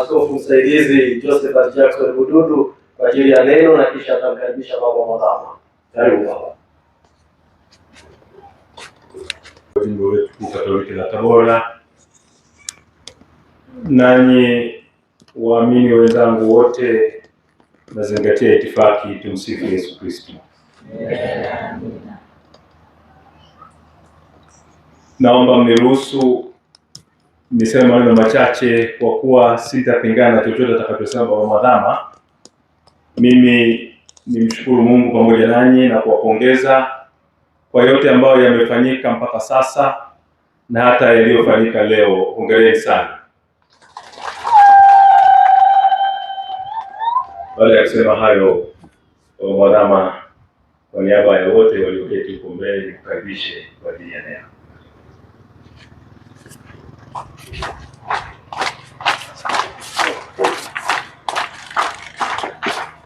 Askofu Msaidizi Josephat Jackson Bududu kwa ajili ya neno na kisha atamkaribisha Baba Mwadhama. Karibu baba. Jimbo letu kuu Katoliki la Tabora, nanyi waamini wenzangu wote, nazingatia itifaki. Tumsifu Yesu Kristo. Naomba mniruhusu niseme maneno machache, kwa kuwa sitapingana na chochote atakachosema Baba Mwadhama. Mimi nimshukuru Mungu pamoja nanyi na kuwapongeza kwa yote ambayo yamefanyika mpaka sasa na hata yaliyofanyika leo. Hongereni sana. Baada ya kusema hayo, Baba Mwadhama, kwa niaba ya wote walioketi huko mbele, nikukaribishe kwa ajili ya neno.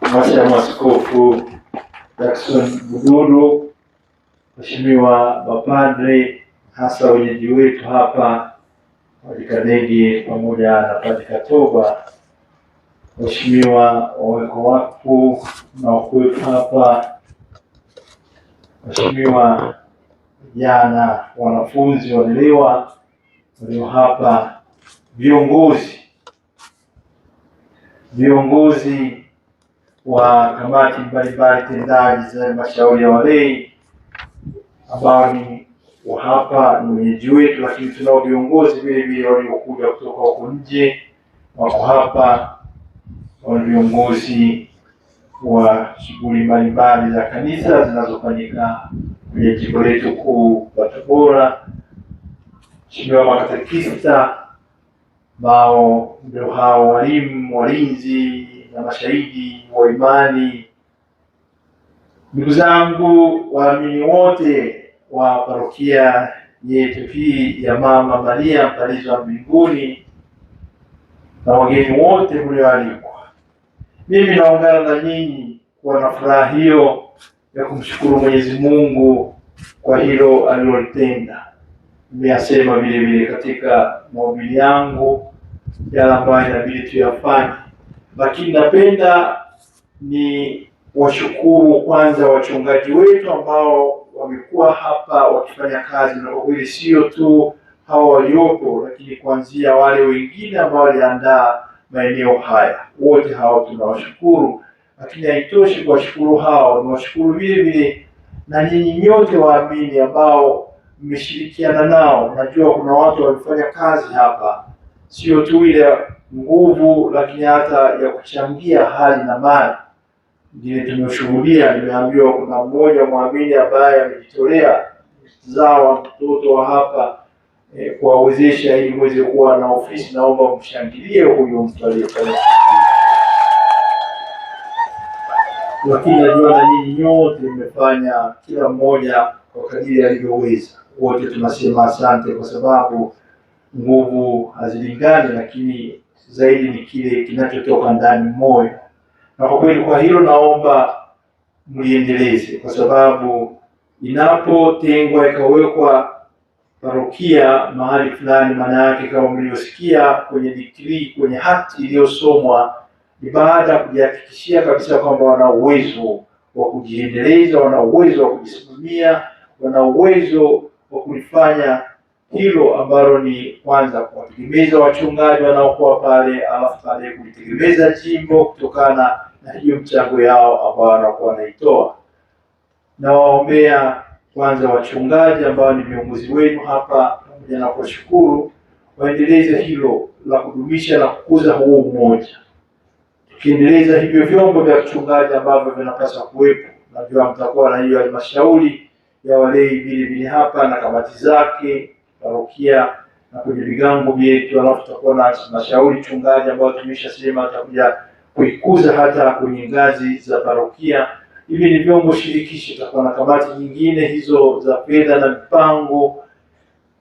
Mhashamu Askofu Jackson Bududu, Mheshimiwa mapadre, hasa wenyeji wetu hapa Padre Kadege pamoja na Padre Katoba, Mheshimiwa wawekwa wakfu na wakuwepo hapa, Mheshimiwa vijana wanafunzi walelewa walio hapa, viongozi wa kamati mbalimbali tendaji za halmashauri ya walei ambao ni wa hapa ni wenyeji wetu, lakini tunao viongozi vile vile waliokuja kutoka huko nje wako hapa, wa viongozi wa shughuli mbalimbali za kanisa zinazofanyika kwenye jimbo letu kuu la Tabora, Mheshimiwa makatekista ambao ndio hao walimu, walinzi na mashahidi wa imani, ndugu zangu waamini wote wa parokia yetu hii ya Mama Maria Mpalizwa Mbinguni na wageni wote mlioalikwa, mimi naungana na nyinyi kuwa na furaha hiyo ya kumshukuru Mwenyezi Mungu kwa hilo alilolitenda. Nimeyasema vile vile katika mahubiri yangu yale ambayo inabidi tuyafanye, lakini napenda ni washukuru kwanza wachungaji wetu ambao wamekuwa hapa wakifanya kazi, na kwa kweli sio tu hawa waliopo, lakini kuanzia wale wengine ambao waliandaa maeneo haya, wote hao tunawashukuru. Lakini haitoshi kuwashukuru hao, niwashukuru vile vile na nyinyi nyote waamini ambao mmeshirikiana nao. Najua kuna watu wamefanya kazi hapa, sio tu ile nguvu, lakini hata ya kuchangia hali na mali. Ndiyo tumeshuhudia. Nimeambiwa kuna mmoja mwamini ambaye amejitolea mzawa mtoto wa hapa kuwawezesha ili muweze kuwa na ofisi. Naomba mshangilie huyo mtu aliyefanya, lakini najua na nyinyi nyote mmefanya, kila mmoja kwa kadiri alivyoweza. Wote tunasema asante, kwa sababu nguvu hazilingani, lakini zaidi ni kile kinachotoka ndani moyo. Na kwa kweli, kwa hilo naomba mliendeleze, kwa sababu inapotengwa ikawekwa parokia mahali fulani, maana yake kama mlivyosikia kwenye dikrii, kwenye hati iliyosomwa, ni baada ya kujihakikishia kabisa kwamba wana uwezo wa kujiendeleza, wana uwezo wa kujisimamia, wana uwezo wa kulifanya hilo ambalo ni kwanza kuwategemeza wachungaji wanaokuwa pale, alafu baadaye kulitegemeza jimbo kutokana na hiyo mchango yao ambao wanakuwa wanaitoa. Nawaombea kwanza wachungaji ambao ni viongozi wenu hapa, pamoja na kuwashukuru, waendeleze hilo la kudumisha na kukuza huo umoja. Tukiendeleza hivyo vyombo vya kichungaji ambavyo vinapaswa kuwepo, najua mtakuwa na hiyo halmashauri ya walei vile vile hapa na kamati zake parokia na kwenye vigango vyetu, alafu tutakuwa na halmashauri chungaji ambayo tumeshasema atakuja kuikuza hata kwenye ngazi za parokia. Hivi ni vyombo shirikishi, tutakuwa na kamati nyingine hizo za fedha na mipango.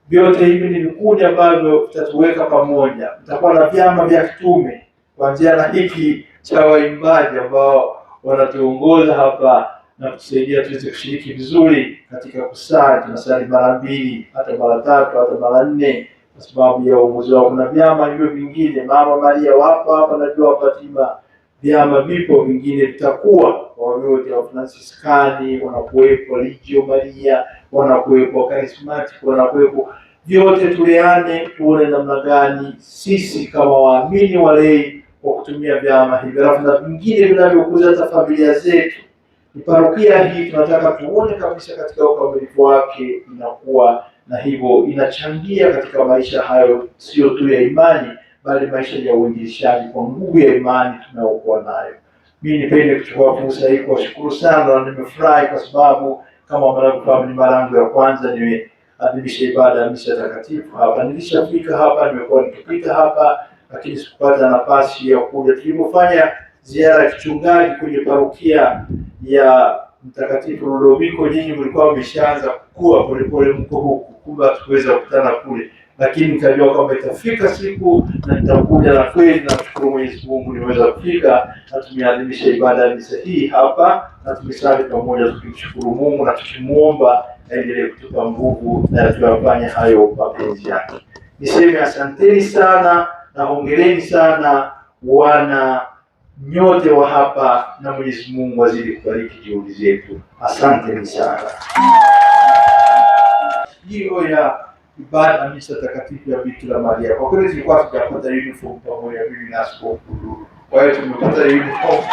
Vyote hivi ni vikundi ambavyo vitatuweka pamoja. Mtakuwa na vyama vya kitume kuanzia na hiki cha waimbaji ambao wanatuongoza hapa na kutusaidia tuweze kushiriki vizuri katika kusali. Tunasali mara mbili hata mara tatu hata mara nne kwa sababu ya uongozi wao. Kuna vyama hivyo vingine, Mama Maria wapo hapa, najua Fatima, vyama vipo vingine vitakuwa kwa vyote, wa Fransiskani wanakuwepo, Legio Maria wanakuwepo, Karismatic wanakuwepo. Vyote tuleane, tuone namna gani sisi kama waamini walei kwa kutumia vyama hivi, alafu na vingine vinavyokuza hata familia zetu. Ni parokia hii tunataka tuone kabisa katika ukamilifu wake inakuwa na hivyo inachangia katika maisha hayo, sio tu ya imani, bali maisha ya uinjilishaji kwa nguvu ya imani tunayokuwa nayo. Mimi nipende kuchukua fursa hii kuwashukuru sana, na nimefurahi kwa sababu kama mnavyofahamu ni mara yangu ya kwanza nimeadhimisha ibada ya misa takatifu hapa. Nilishafika hapa, nimekuwa nikipita hapa, lakini sikupata nafasi ya kuja. Tulipofanya ziara ya kichungaji kwenye parokia ya Mtakatifu Ludoviko, nyinyi mlikuwa mmeshaanza kukua polepole, mko huku, kumbe hatukuweza kukutana kule, lakini nikajua kwamba itafika siku na nitakuja, na kweli namshukuru Mwenyezi Mungu nimeweza kufika na tumeadhimisha ibada ya misa hii hapa na tumesali pamoja tukimshukuru Mungu na tukimuomba aendelee kutupa nguvu na tuyafanye hayo mapenzi yake. Niseme asanteni sana na hongereni sana wana nyote wa hapa, na Mwenyezi Mungu azidi kubariki juhudi zetu. Asanteni sana. Hiyo ya ibada ya misa takatifu ya Bikira Maria, kwa kweli tulikuwa hatujapata uniform pamoja, mimi na Askofu Lulu. Kwa hiyo tumepata uniform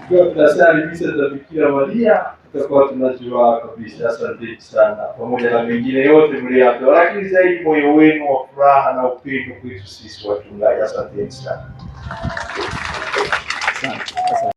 tukiwa tunasali misa za Bikira Maria tutakuwa tunajua kabisa. Asanteni sana, pamoja na mengine yote mliyotoa, lakini zaidi moyo wenu wa furaha na upendo kwetu sisi wachungaji. Asanteni sana.